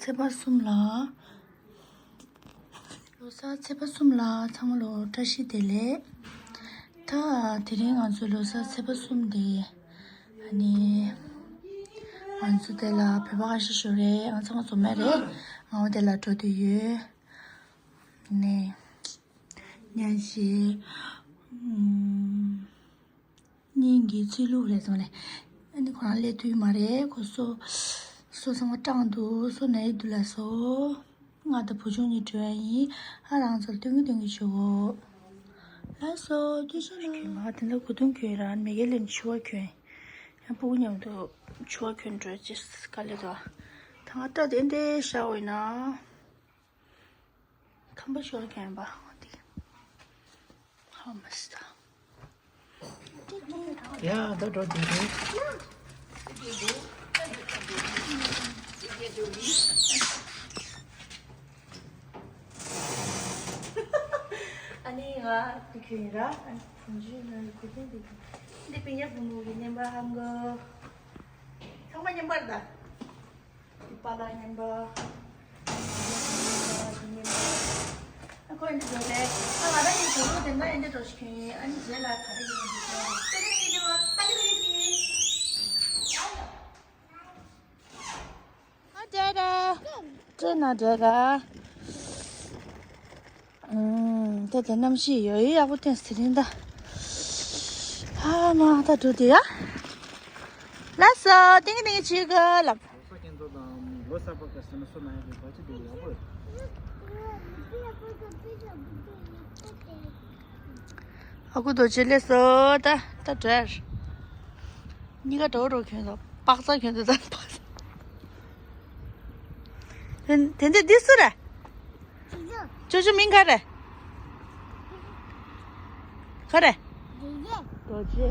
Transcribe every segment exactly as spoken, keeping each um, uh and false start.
ཚེས་པ་གསུམ་ལ། ལོ་གསར་ཚེས་པ་གསུམ་ལ་ཚང་མ་ལོ་བཀྲ་ཤིས་བདེ་ལེགས། ད་དེ་རིང་ང་ཚོའི་ལོ་གསར་ཚེས་པ་གསུམ་དེ། ཨ་ནི། ང་ཚོ་དེ་ལ་བོད་པ་ཁ་ཤས་ཤོག་རེད། ང་ཚང་མ་འཛོམས་མེད་རེད། ང་འོ་དེ་ལ་འགྲོ་དུས་ཡོད། ནས། ཉན་ཞེས། ཨུམ། སྙིང་གི་ཚིལ་ལུ་རེད་སོང་ལེ། ཨ་ནི་ཁོ་རང་སླེབས་དུས་མ་རེད། ཁོ་སོ། སོ་ཚང་མ་སྐྲངས་འདུག་སོ་ནའི་འདུག་ལ་སོ། ང་དང་བུ་ཆུང་གཉིས་འགྲོ་ཡ་ཡིན། ཨ་རང་ཚོར་སྟོན་གི་སྟོན་གི་བྱོས། ལ་སོ་དུས་ཆེན་ལ། ང་དེ་འདྲ་གོ་དུང་གྱོན་ར་མེ་གེ་ལེན་ཆུ་བ་གྱོན། ཡང་སྤུ་གུ་མཉམ་དུ་ཆུ་བ་གྱོན་འགྲོ་ཅེས་དཀའ་ལས་དོ། ད་ང་སྐྲ་དེ་འདྲའི་ཤ་འོ་ཡིན་ན། ཁམས་པ་ཤོར་མཁན་པ་འོ་དེ། ཧ་མ་སི་ད། ཡ་ད་འགྲོ་དེ་རེད། ཨ་ནི་ང་དེ་ཁྱོད་ཡིན་ར། ཨ་ནི་བུམ་ཆུའི་ནང་གི་གོས་ཐུང་དེ་ཁྱོད། འདི་པི་ཉ་བུ་མོ་གི་བརྙན་པར་ཧང་གོ། ཚང་མ་བརྙན་པར་ད། པཱ་ལགས་མཉམ་པ། ཨ་ཁོ་ཨེ་འདྲ་འགྲོ་རེད། ཨ་ང་རང་གི་གྲོགས་པོ་དེ་འདྲ་ཨེ་འདྲ་འགྲོ་ཞིག་ཁྱོད་ཨ་ནི་རྗེས་ལ་ག་རེ་ཡིན་འདུག་ཟེར་ཏེ་ནི་ཡིན་གྱི་བ་ཏག་ཏག་ཡིན་གྱི། ཨ་ཇེ་ར། ཅེ་ན་ཇེ་ར། ཨུམ། ད་ལྟ་གནམ་གཤིས་ཡོད་ཡོད་ཡག་པོ་བསྟན་ཟེར་རིན་ད། ཨ་མ་ད་འགྲོ་དེ་ཡ། ལགས་སོ་ཏིང་ཏིང་ཆི་ག་ལབ། ལོ་གསར་སྐྱིད་ཚོགས་དང་ལོ་གསར་པ་ག་ཟེར་ན་སོ་ན་ཡ་གི་བ་ཅི་དེ་ཡག་པོ་རེད། ཨ་ཁུ་རྡོ་རྗེ་ལས་སོ་ད་ད་འགྲོ་ཡ། གཉིས་ཀ་འགྲོ་འགྲོ་གྱོན་དང་པག་ཙ་གྱོན་དང་ད་པག་ཙ། དེ་དེ་འདི་འདི་སུ་རེད། ཅོ་ཅོ་མིང་ག་རེ། ག་རེ། རྡོ་རྗེ།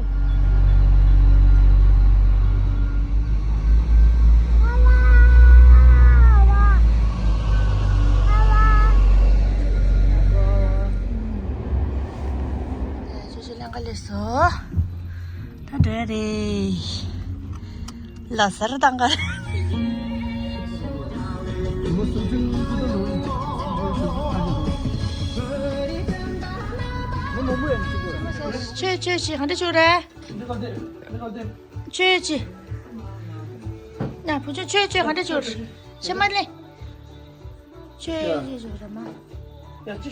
ཅོ་ཅོ་ལེན་ག་ལས་སོ། ད་འགྲོ་ཡ་རེད། ལ་སར་དང་ག་ཆོས་ཆོས་ཆོས་གང་འདྲ་ཆོས་རེད། ཆོས་ཆོས། ན་བུ་ཆོས་ཆོས་ཆོས་གང་འདྲ་ཆོས་རེད། ཆེ་མ་ལེ། ཆོས་ཡེ་ཞོ་ར་མ། ཡ་ཅི།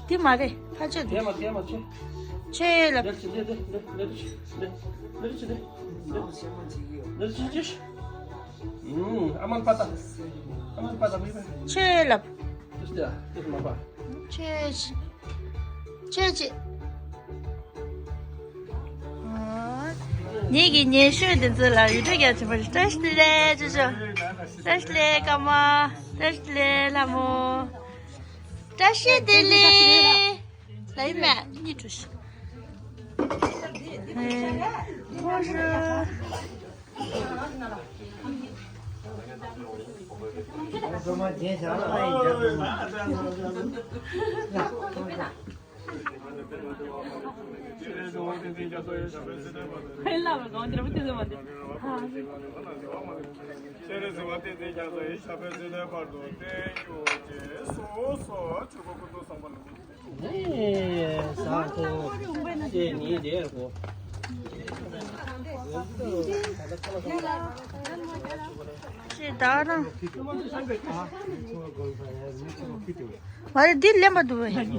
དེ་མ་རེད་ཕ་ཆོས་དེ། དེ་མ་དེ་མ་ཆོས། ཆོས་ལ། ལེ་ཆི་ལེ་ལེ་ལེ་ལེ་ཆི་ལེ་ལེ་ལེ་ཆི་ལེ་ལེ་ཆི་ཅི། ཨ་མ་པ་ཏ། ཨ་མ་པ་ཏ་མི་པ། ཆོས་ལ། དུས་དེ་དུས་མ་པ། ཆོས་ཆོས་ཆོས། ཉིད་ཀྱི་ཉེ་ཤོས་འདི་ཚོ་ལ་ཡུལ་གྲུ་རྒྱ་ཆེན་པོ་བཀྲ་ཤིས་བདེ་ལེགས་ཅོ་ཅོ། བཀྲ་ཤིས་བདེ་ལེགས་ཀརྨ། བཀྲ་ཤིས་བདེ་ལེགས་ལྷ་མོ། བཀྲ་ཤིས་བདེ་ལེགས། ལ་ཡིན་མེད་གཉིད་འགྲོ་ཤི། ཧེ། ཁོ་ཧྲུ། ནས་ས་ཁོ་ཅེས་ནི་དེ་ཁོ། ཅེས་ད་རང་། མ་རེད་འདི་ལེན་པ་འདུག་བས།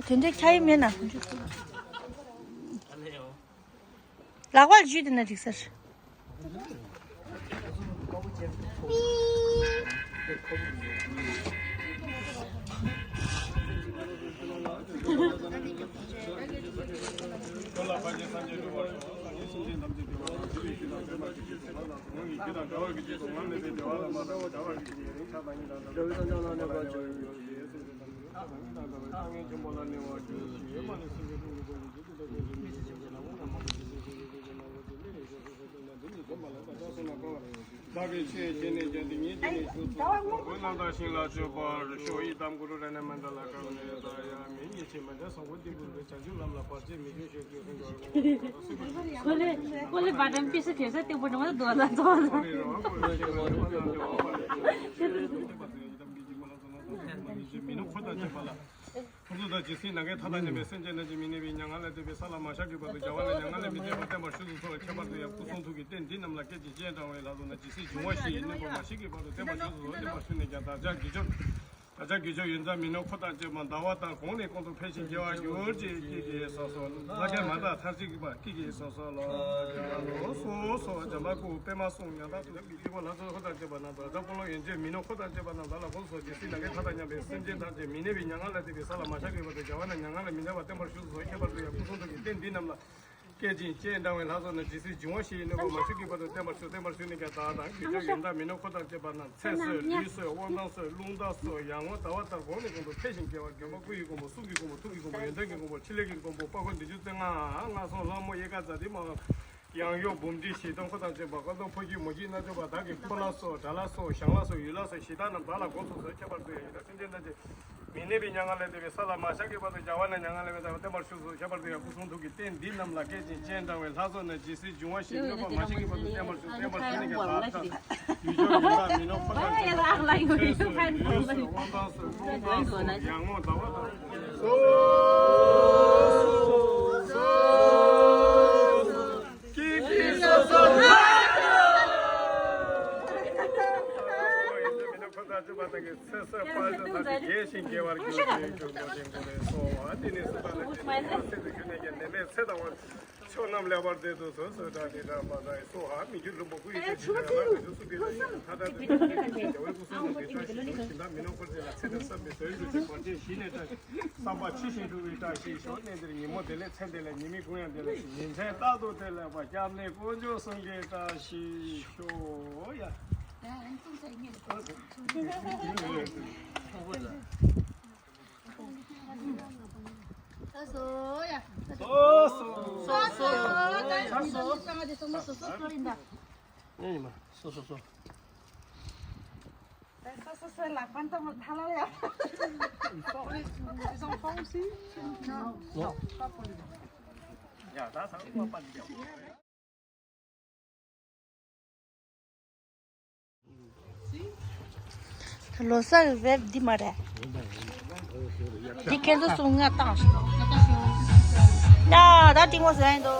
དེ་འདྲའི་ཁྱ་ཡི་མེད་ན། ལག་པར་འཇུས་དེ་ན་འགྲིག་ས་རེད། བདག་གིས་ཆོས་བྱས་ནས་ཀྱང་དེ་ཉིད་དེ་ནས་ཞུགས་སོ། བོད་རྣམས་དང་ཞིང་ལ་སྤྱོད་པར་ཤོག་ཡི་དམ་གུ་རུ་རཏྣ་མནྟ་ལ་ཀ་རུ་ཎི་ཡ་ཛ་ཡ་མི་མཉེས་ཕྱིར་མི་འབྲལ་བཟང་པོ་སྟེགས་བུ་རུ་བྱང་ཆུབ་ལམ་ལ་བར་ཆད་མི་འབྱུང་ཞེས་བརྗོད་ཀྱི་འགྲོ་བའི་གོ་ལ་སུ་གོ་ལེ་གོ་ལེ་བ་དམ་པི་སི་ཐེ་ས་སྟེགས་བུ་ནང་དུ་རྡོ་ལ་ཙོ་ལ། མི་ནུ་འཁོར་དང་བཅས་པ་ལ། ཕུར་ཚུགས་དང་ཇི་སྲིད་ནམ་མཁའི་མཐའ་དང་མཉམ་པའི་སེམས་ཅན་རྣམས་ཀྱི་མི་གནས་པའི་མྱ་ངན་ལས་འདས་པའི་ས་ལ་མ་ཤར་གྱི་བར་དུ་རྒྱལ་བ་ལ་མྱ་ངན་ལས་མི་འདའ་བར་བརྟན་པར་བཞུགས་སུ་གསོལ་བ་ཁྱད་པར་དུ་ཡང་སྐུ་གསུང་ཐུགས་ཀྱི་རྟེན་འདི་རྣམས་ལ་བསྐྱེད་ཅིང་སྤྱན་དྲང་བའི་ལྷ་ཚོགས་རྣམས་ཇི་སྲིད་འབྱུང་བ་བཞི་ཡི་གནོད་པ་མ་མཆིས་ཀྱི་བར་དུ་བརྟན་པར་བཞུགས་སུ་གསོལ་བ་བརྟན་པར་བཞུགས་ནས་ཀྱང་བདག་ཅག་གི་ཆོས་བདག་ཅག་གི་ཆོས་ཡོན་ཏན་མི་ནུ་འཁོར་དང་བཅས་པ་ཟླ་བ་ལྟར་གོང་ནས་གོང་དུ་འཕེལ་ཞིང་རྒྱས་པར་གྱུར་ཅིག་ཀྱེ་ཀྱེ་སོ་སོ། ལྷ་ཀྱ་མ་དང་ཐར་ཅིག་པ་ཀྱེ་ཀྱེ་སོ་སོ་ལོ། སོ་སོ་འཇམ་དཔལ་སྐུ་པདྨ་གསུང་ཉང་བདག་ཐུགས་ཀྱི་དཀྱིལ་འཁོར་ལྷ་ཚོགས་འཁོར་དང་བཅས་པ་རྣམས་དང་། ལྷ་ཚོགས་དཔོན་སློབ་ཡོན་ཏན་མི་ནུ་འཁོར་དང་བཅས་པ་རྣམས་བདག་ལ་དགོངས་སོ། ཇི་སྲིད་ནམ་མཁའི་མཐའ་དང་མཉམ་པའི་སེམས་ཅན་ཐམས་ཅད་མི་གནས་པའི་མྱ་ངན་ལས་འདས་པའི་ས་ལ་མ་ཤར་གྱི་བར་དུ་རྒྱལ་བ་རྣམས་མྱ་ངན་ལས་མི་འདའ་བར་བརྟན་པར་བཞུགས་སུ་གསོལ། ཁྱད་པར་དུ་ཡང་སྐུ་གསུང་ཐུགས་ཀྱི་རྟེན་འདི་རྣམས་ལ་བསྐྱེད་ཅིང་སྤྱན་དྲང་བའི་ལྷ་ཚོགས་རྣམས་ཇི་སྲིད་འབྱུང་བ་བཞི་ཡི་གནོད་པ་མ་མཆིས་ཀྱི་བར་དུ་བརྟན་པར་བཞུགས་སུ་གསོལ། བརྟན་པར་བཞུགས་ནས་ཀྱང་བདག་དང་གི་ཆོས་ཡོན་ཏན་མི་ནུ་འཁོར་དང་བཅས་པ་རྣམས་ཚེ་བསོད་ལུས་བསོད་དབང་ཐང་བསོད་རླུང་རྟ་བསོད་ཡར་ངོ་ཟླ་བ་ལྟར་གོང་ནས་གོང་དུ་འཕེལ་ཞིང་རྒྱས་པར། མགོན་པོ་སྐུ་ཡི་མགོན་པོ་གསུང་གི་མགོན་པོ་ཐུགས་ཀྱི་མགོན་པོ་ཡོན་ཏན་གྱི་མགོན་པོ་ཕྲིན་ལས་ཀྱི་མགོན་པོ་དཔའ་བོ་བདུན་ཅུ་རྩ་ལྔ་ལྔ་སོགས་ལྷ་མོ་གཡས་དཀར་ཛཱ་ཏི་མ་ཡང་གཡོ་འབུམ་སྡེ་བཞི་སྟོང་འཁོར་དང་བཅས་པ། བཀའ་གདམས་ཕོ་རྒྱུད་མོ་རྒྱུད་རྣལ་འབྱོར་པ་བདག་གི་འཁོར་ལ་སོགས། དགྲ་ལ་སོགས། ཞང་ལ་སོགས། ཡུལ་ལ་སོགས། གཞི་བདག་རྣམས་བདག་ལ་དགོངས་སུ་གསོལ། ཁྱད་པར་དུ་ཡང་ཡི་དྭགས་སེམས་ཅན་ཐམས་ཅད་མི་གནས་པའི་མྱ་ངན་ལས་འདས་པའི་ས་ལ་མ་ཤར་གྱི་བར་དུ་རྒྱལ་བ་རྣམས་མྱ་ངན་ལས་མི་འདའ་བར་བརྟན་པར་བཞུགས་སུ་གསོལ། ཁྱད་པར་དུ་ཡང་སྐུ་གསུང་ཐུགས་ཀྱི་རྟེན་འདི་རྣམས་ལ་བསྐྱེད་ཅིང་སྤྱན་དྲང་བའི་ལྷ་ཚོགས་རྣམས་ཇི་སྲིད་འབྱུང་བ་བཞི་ཡི་གནོད་པ་མ་མཆིས་ཀྱི་བར་དུ་བརྟན་པར་བཞུགས་སུ་གསོལ། བརྟན་པར་བཞུགས་ནས་ཀྱང་བདག་དང་གི་ཆོས་ཡོན་ཏན་མི་ནུ་འཁོར་དང་བཅས་པ་ཚེ་བསོད་ལུས་བསོད་དབང་ཐང་བསོད་རླུང་རྟ་བསོད་ཡར་ངོ་ཟླ་བ་ལྟར། སོ་སོ་སོ། ཀྱེ་ཀྱེ་སོ་སོ། ཡོན་ཏན་མི་ནུ་འཁོར་དང་བཅས་པ་དག་གི་ཚེ་བསོད་དཔལ་འབྱོར་ཐམས་ཅད་རྒྱས་ཤིང་རྒྱས་པར་གྱུར་ཅིག་ཅེས་སྨོན་ལམ་འདེབས་སོ། ཨ་ཏི་ནི་སུ་དང་ནི་ཅི་ནི་ཡང་སེམས་སུ་ཞུ་ནས་ཀྱང་ནད་མེད་ཚེ་དང་བ་ཕྱོགས་རྣམས་ལེགས་པར་མཛད་དུ་གསོལ། སོ་ཏྲ་ཏི་ཏྲ་པ་ཏ་ཡི་སོ་ཧ། མི་འགྱུར་ལྷུན་པོ་སྐུ་ཡི་དྲི་ཞིམ་ཡང་དག་ཏུ་སུ་གི་ལ་ཡང་ཐ་ཏ་ཏི་ཏྲ་ཏི་ཏྲ་རྒྱལ་བའི་སྐུ་གསུང་ཐུགས་ཀྱི་བཀྲ་ཤིས་ཤོག །ཞིང་དང་མི་ནུ་འཁོར་བཅས་ལ་ཚེ་འདིར་བསམ་པའི་དོན་འགྲུབ་ཅིང་བར་ཆད་ཞི་ནས་བཀྲ་ཤིས། བསམ་པ་ཇི་བཞིན་འགྲུབ་པའི་བཀྲ་ཤིས་ཤོག །གནས་འདིར་ཉིན་མོ་བདེ་ལེགས་མཚན་བདེ་ལེགས་ཉི་མའི་གུང་ཡང་བདེ་ལེགས་ཉིན་མཚན་རྟག་ཏུ་བདེ་ལེགས་པ། སྐྱབས་གནས་དཀོན་མཆོག་གསུམ་གྱི་བཀྲ་ཤིས་ཤོག །ཡ། ལོ་གསར་གྱི་བེབ་འདི་མ་རེད། འདི་ཁྱེད་ཚོ་གསུམ་ང་བཏང་ཤོག །ཡ་ད་ཏིང་མོ་ཟེར་ཡིན་འདུག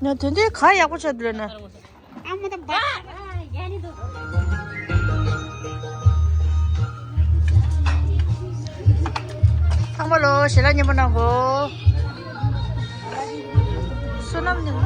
།ན་དོན་དུ་ག་ཡག་པོ་ཆགས་འདུག་ལ་ན། ཚང་མ་ལོ་ཞལ་ལག་མཉེས་པོ་གནང་གོ །བསོད་ནམས་ནི།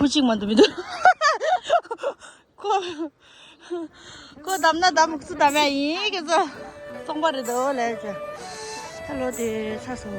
བུ་གཅིག་མ་འདུག་མི་འདུག །ཁོ། ཁོ་བདམས་ན་བདམས། སུ་བདམས་ཡ་ཡིན་གི་ཚོ། སོང་པ་རེད་དོ་ལས་ཀྱི། ད་ལོ་དེ་ཚ་སོ།